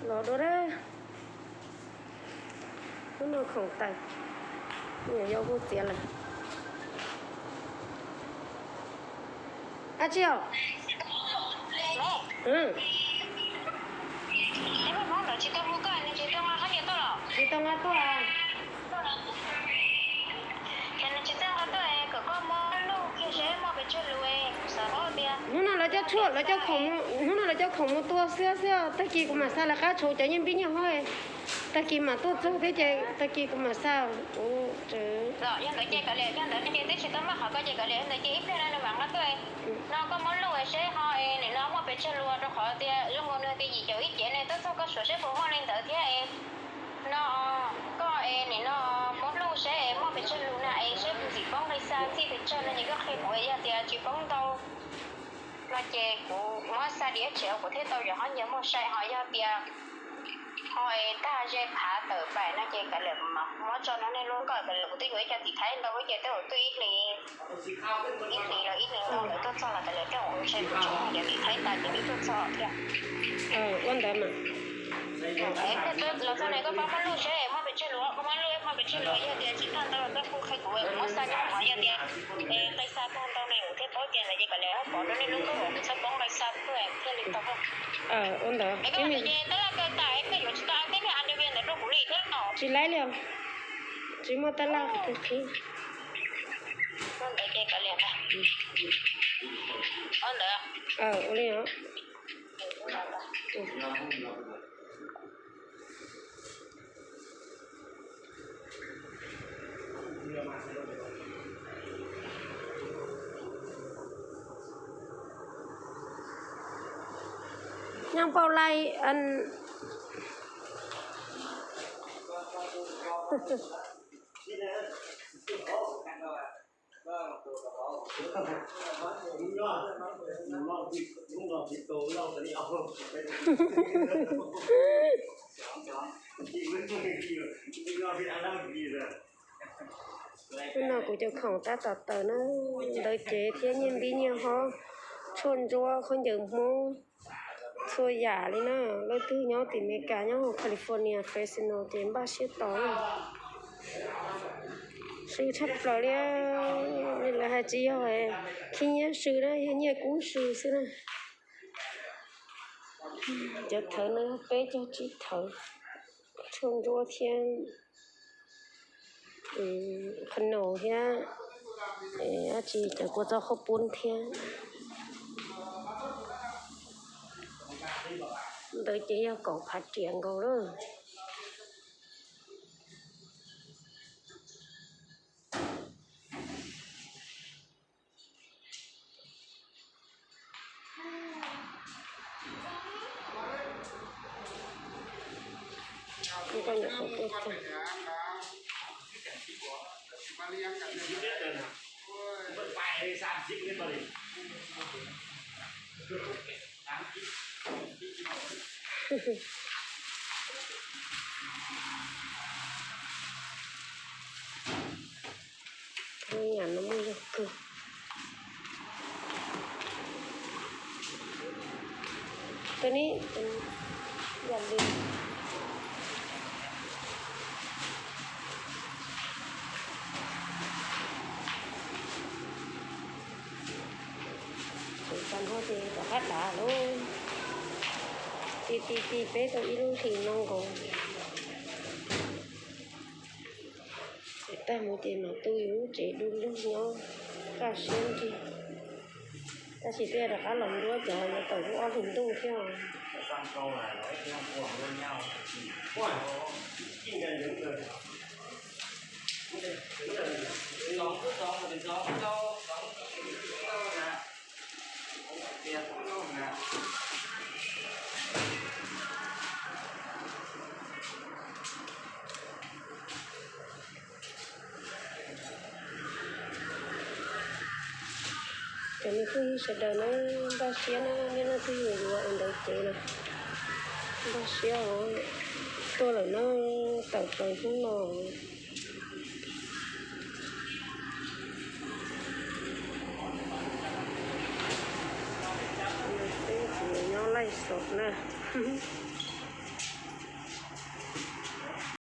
Los dua dab. Hnub no khoom tawm, yau hu txiav lawm. Ab tsi os. Tsis tau nqa tuaj. Hnub no lawv coj tshuaj, lawv coj khoom, hnub no lawv coj khoom mus tua xwb xwb, tag kis kuv mam xa lawv qab tshuav cov nyiaj npib nyiaj hob, tag kis mam tuaj txog thiab ces tag kis kuv mam xa. Yog ntawd ces kav liam, yog ntawd ces twb tsis tau maj qhov ko ces kav liam, yog ntawd ces ib pliag no nws mam nqa tuaj. No koj muab luj seb ho es nim no muaj pes tsawg lus, rau qhov tias zoo nkaus nws tias yim caum ib cev ne, tuaj txog koj suav seb puas muaj li ntawd thiab es no koj es nim no muab luj seb es muaj pes tsawg lus na es seb puas txim poob nqi xa txij pes tsawg no ces koj qhia kuv, yog tias tsis poob ntau no ces kuv muab xa diav tsev kuv thiaj tau yog qhov nyias muag sai, ho yog tias ho es tag ze phav tawm pais no ces kav liam muab tso no nej lub nkoj, kav liam kuv twb yuav ib co tim Thaib ntau ces tej zaum twb ib hlis, ib hlis los ib hlis ntau lawv tuaj txog los kav liam tej zaum ntshe kuv tsis muaj cov tim Thaib tas ces twb tuaj txog thiab. Ua ntawd mas. Los txog ne koj pab muab luj seb muaj pes tsawg lus, koj muab luj muaj pes tsawg lus, yog tias tsis tag ntau los koj kuj qhia kuv, kuv muab xa cov qhov yog tias nqi xa tag ntau ne kuv thiaj paub tias ntawd ces kav liam pov rau nej lub nkoj, kuv txhob poob nqi xa tuaj thiaj li tau. Ua ntawd. Ces tab laj kaw tas peb yuav tsis tau teb niag a dv ntawd rau kuv li thiab no. Tsis laib li os, tsis muaj tab laj qhib. Ua ntawd ces kav liam. Ua ntawd. Ua li os. Nyob npauj laij. Hnub no kuv cov khoom tab tom tawm na, ntawv cev thiab nyiaj npib nyiaj hob, tshuaj ntsuab, khaub ncaws Hmoob, txhua yam li na. Leej twg nyob tim Meskas nyob hauv California, Fresno ces npaj siab tos na. Swb tshaj plaws li, lawv hais tsis yog khib nyiab swb na, yog nyiaj kub swb xwb na. Cov thawv no yog peb caug tsib thawv, tshuaj ntsuab thiab qhov no thiab dab tsi cov kua txob qhaub poob thiab. Ntawd ces yog kaum phav riam nkaus lawm. Yam no muaj zog kawg. Tus ni yam li tau no ces rov qab dav lauj. Ti ti ti peb tau ib lub hlis no nkaus. Tsev tag mus ces mam tu yus lub tsev du lug nyob kaj siab nrig. Tab sis twb rov qab los nruab cov yuav tawm lub ob hlis ntuj thiab os. Cov me phooj ywg sawv daws na, npaj siab na, nej leej twg yuav yuav ua ntawv cev na, npaj siab os, tuaj lawm na, tawm plaws hnub no. Peb tsis nyob laij xos na.